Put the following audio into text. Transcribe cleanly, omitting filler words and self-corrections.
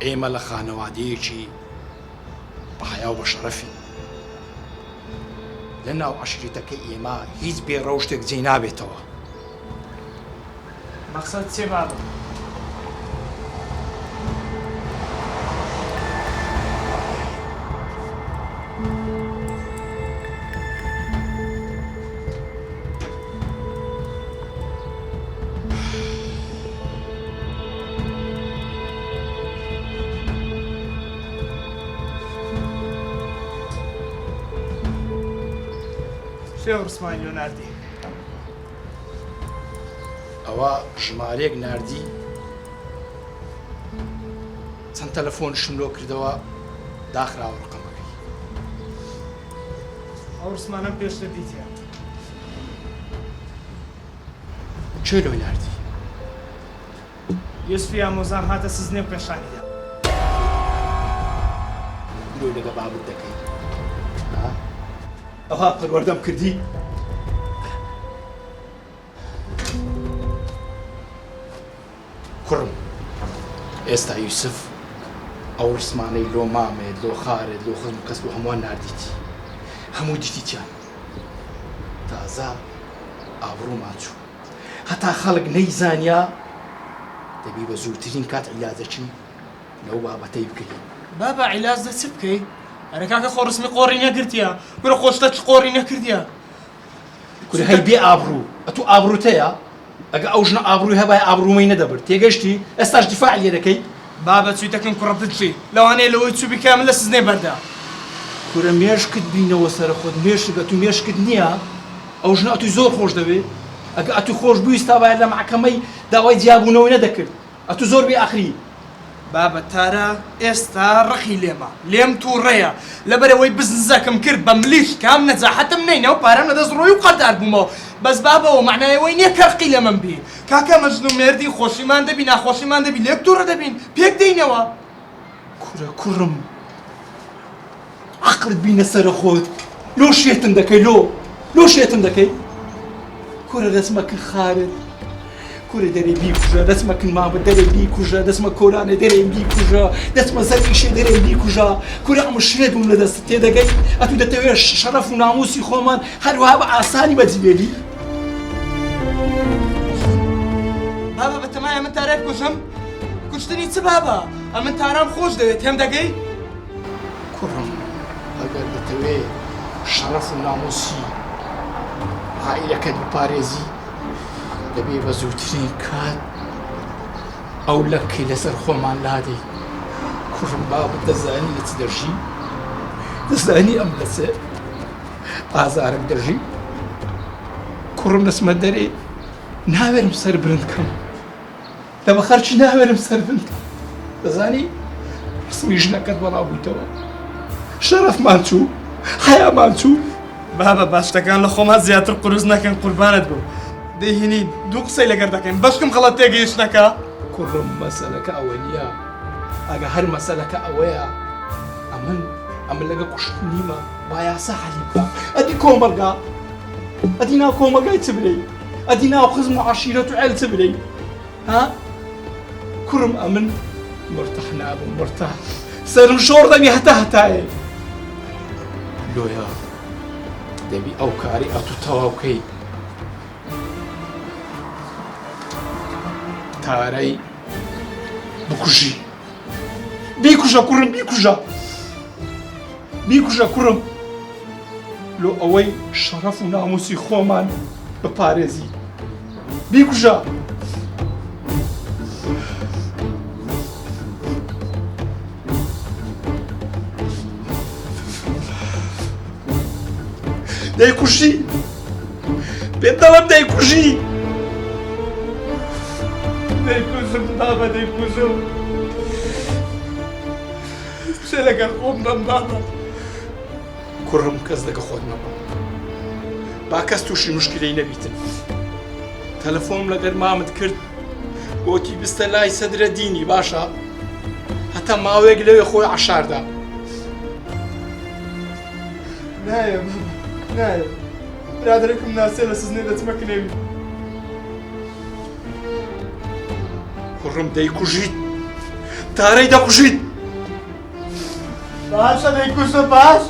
ئێمە لە خانەوادەیەکی بە حەیا و بە شەرەفین. لە ناو عەشیرەتەکەی ئێمە هیچ بێ ڕەوشتێک جێی نابێتەوە. مەقسەد چیە بابە؟ شێخ ڕسمانی لۆ ناردی. ئەوە ژمارەیەک ناردی چەند تەلەفۆنشم لۆ کردەوە داخراوە ڕقەمەکەی. ئەو ڕسمانەم پێشتر دیتیە. کێ لۆی ناردی؟ یوسفی ئامۆزام هاتە سزنێ و پێشانی دا. درۆی لەگە بابت دەکەی ها؟ ئەوها پەروەردەم کردی؟ کوڕم ئێستا یوسف ئەو ڕسمانەی لۆ مامێت لۆ خارێت لۆ خزم و کەس لۆ هەمووان ناردیتی هەموو دیتیتیان تازە ئابڕوومان چوو هەتا خەڵک نەیزانیا دەبی بە زووترین کات عیلاجەکی لەو بابەتەی بکەی. بابە عیلاج لە چ بکەی؟ ئەرێ کاکە خۆ ڕسمی قۆڕی نەگرتیە کورە خۆ شتە چ قۆڕی نەکردیە. کورە هەی بێ ئابڕوو ئەتوو ئابڕووت هەیە؟ ئەگە ئەو ژنە ئابڕووی هەبایە ئابڕوومەی نەدەبرد تێگەشتی؟ ئێستاش دیفاعی لێ دەکەی؟ بابە چویتەکەم کوڕە بچی لەوانەیە لەوەی چوبی کە من لە سزنێ بەردا. کورە مێشکت بینەوە سەر خۆت مێشک ئەتوو مێشکت نیە؟ ئەو ژنە ئەتووی زۆر خۆش دەوێ ئەگە ئەتوو خۆش بویستابایە لە مەحکەمەی داوای جیابوونەوەی نەدەکرد ئەتوو زۆر بێ ئەقلی. بابە تارا ئێستا ڕقی لێمە لێم توڕەیە لەبەرئەوەی بزنزەکم کرد بە ملیش کام نەجاحەتم نەینا و پارەم لەدەست ڕۆی و قەردار بوومەوە بەس بابە ئەوە مەعنای ئەوەی نیە کە ڕقی لەمن بی کاکە ئەمە ژن و مێردین خۆشیمان دەبی ناخۆشیمان دەبی لێک توڕە دەبین پێک دێینەوە. کورە کوڕم عەقڵت بینە سەرە خۆت لۆ شێتم دەکەی لۆ لۆ شێتم دەکەی کورە دەچمە کن خارت کورە دەرێ بیکوژە دەچمە کن مامە دەرێ بیکوژە دەچمە کۆرانێ دەرێ بیکوژە دەچمە سەر ئیشێ دەرێ بیکوژە کورە ئەمە شێت بووم لە دەستت تێدەگەی ئەتوو دەتەوێت شەرەف و ناموسی خۆمان هەروەها بە ئاسانی بەجی بێلی بابە بەتەمایە من تارای بکوژم کوشتنی چ بابە ئەمن تارام خۆش دەوێت تێم دەگەی کوڕم ئەگەر دەتەوێ شەڕەف و ناموسی عائیلەکەت بپارێزی دەبێ بە زووترین کات ئەو لەکەی لەسەر خۆمان لادەی کوڕم بابت دەزانی لە چ دەژی دەزانی ئەم لە چ ئازارم دەژی کوڕم دەچمە دەرێ ناوێرم سەر برند کەم لە بە خەرکی ناوێرم سەر بن دەزانی ڕسمی ژنەکەت بەڵاو بوویتەوە شەرەفمان چوو حەیامان چوو. بابە با شتەکان لە خۆمان زیاتر قورس نەکەن قوربانت بم دەیهینین دوو قسەی لەگەر دەکەین بەشکم غەڵەت تێگەیشتنەکە. کوڕم مەسەلەکە ئەوە نییە ئەگە هەر مەسەلەکە ئەوەیە ئەمن ئەمن لەگە کوشتنیمە با یاسا حەلی بکا ئەدی کۆمەڵگا ئەدی ناو کۆمەڵگای چ بلێی ئەدی ناو خزم و عەشیرەت و عێل چ بلێی ها کوڕم ئەمن مرتاح نابم مرتاح سەرم شۆڕ دەبی هەتا هەتایێ لۆیە دەبی ئەو کاری ئەتو تەواو کەی تارەی بکوژی بیکوژە کوڕم بیکوژە بیکوژە کوڕم لۆ ئەوەی شەڕەف و ناموسی خۆمان بپارێزی بیکوژە. دەیکوژی پێت دەڵێم دەیکوژی دەیکوژم بابە دەیکوژم چێ لەگەڵ خۆم بم بابە کوڕم کەس لەگە خۆت نەبم با کەس تووشی مشکلەی نەبیتن تەلەفۆنم لەگەر مامت کرد گۆتی بستە لای سەدرە دینی باشە هەتا ماوەیەک لەوێ خۆی عەشاردا نایە نایە برادەرێکم ناسێ لە سزنێ دەچمە کنێوی کوڕم دەیکوژیت. تارەی دەکوژیت. باشە دەیکوژم باش.